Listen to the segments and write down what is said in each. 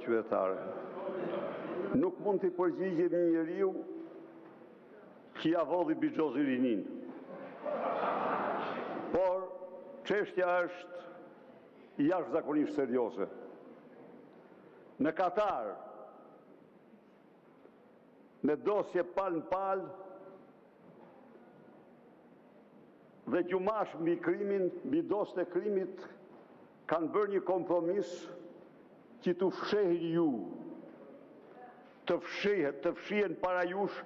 qytetare, Nuk mund t'i përgjigjem një njeriu që ia vodhi bixhozin rininë. Por çështja është jashtëzakonisht serioze. Në Katar, me dosje palë më palë dhe gjumash mbi krimin, mbi dosjet e krimit, kanë bërë një kompromis që t'ju fshehin ju, të fshihet, të fshihen para jush,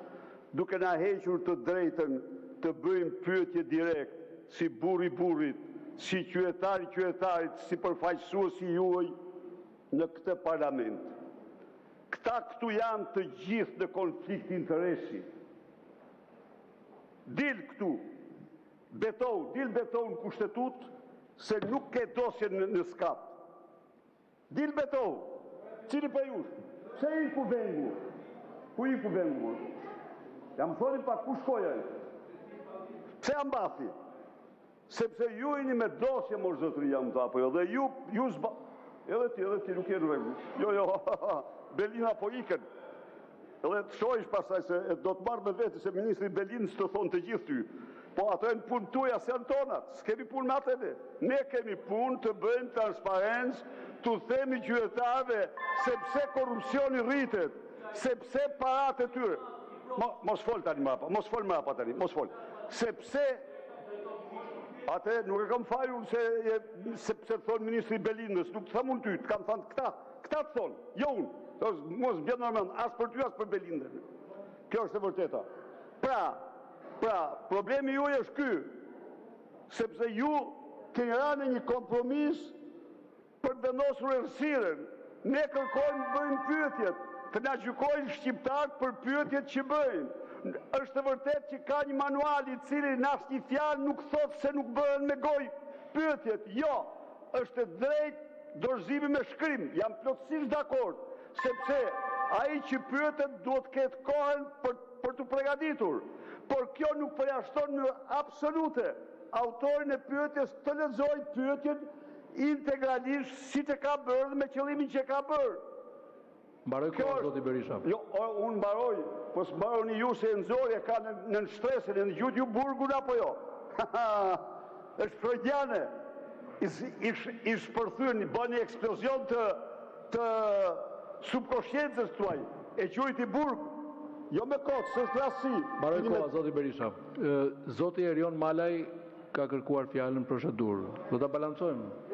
duke na hequr të drejtën të bëjmë pyetje direkt, si burrë i burrit, si qytetar i qytetarit, si përfaqësuesi juaj në këtë Parlament. Këta këtu janë të gjithë në konflikt interesi. Dil këtu, betohu, dil betohu në Kushtetutë se nuk ke dosje në, në Skap. Dil betohu. Cili prej jush? Pse iku Vengu? Ku iku Vengu? Ja më thoni pak, ku shkoi ai? Pse ia mbathi? Sepse ju jeni me dosje, mor zotëri, jam të apo jo, dhe ju, ju zba... Edhe ti, edhe ti, nuk je në rregull. Jo, jo, Belinda po ikën. Edhe të shohish pastaj se do të marrë me vete se ministri i Belindës të thonë të gjithë ty. Po ato janë punë tuaja, s'janë tonat, s'kemi punë me atë ne. Ne kemi punë të bëjmë transparencë, t'u themi qytetarëve se pse korrupsioni rritet, se pse paratë e tyre. Mo, mos fol tani mbrapa, mos fol mbrapa tani, mos fol. Sepse atë nuk e kam fajin unë se sepse thonë ministri i Belindës, nuk të them unë ty, të kam thënë këta, këta të thonë, jo unë. Mos bjen në mend as për ty as për Belindën. Kjo është e vërteta. Pra, pra, problemi juaj është ky, sepse ju keni rënë në një kompromis për të vendosur errësirën. Ne kërkojmë të bëjmë pyetjet, të na gjykojnë shqiptarët për pyetjet që bëjmë. Është e vërtetë që ka një manual i cili në asnjë fjalë nuk thotë se nuk bëhen me gojë pyetjet. Jo, është e drejtë dorëzimi me shkrim. Jam plotësisht dakord, sepse ai që pyetet duhet të ketë kohën për për t'u përgatitur. Por kjo nuk përjashton në mënyrë absolute autorin e pyetjes të lexojë pyetjen integralisht siç e ka bërë dhe me qëllimin që e ka bërë. Mbaroi koha zoti Berisha. Jo, unë mbaroj, po s'mbaroni ju se e nxori e ka në në shtresën e dëgjuat ju burgun apo jo? Është freudiane. I, i, i shpërthyen, i bën një eksplozion të të subkoshiencës tuaj. E quajti burg. Jo me kot, s'është rastësi. Mbaroi koha zoti Berisha. Zoti Erion Malaj ka kërkuar fjalën për procedurë. Do ta balancojmë.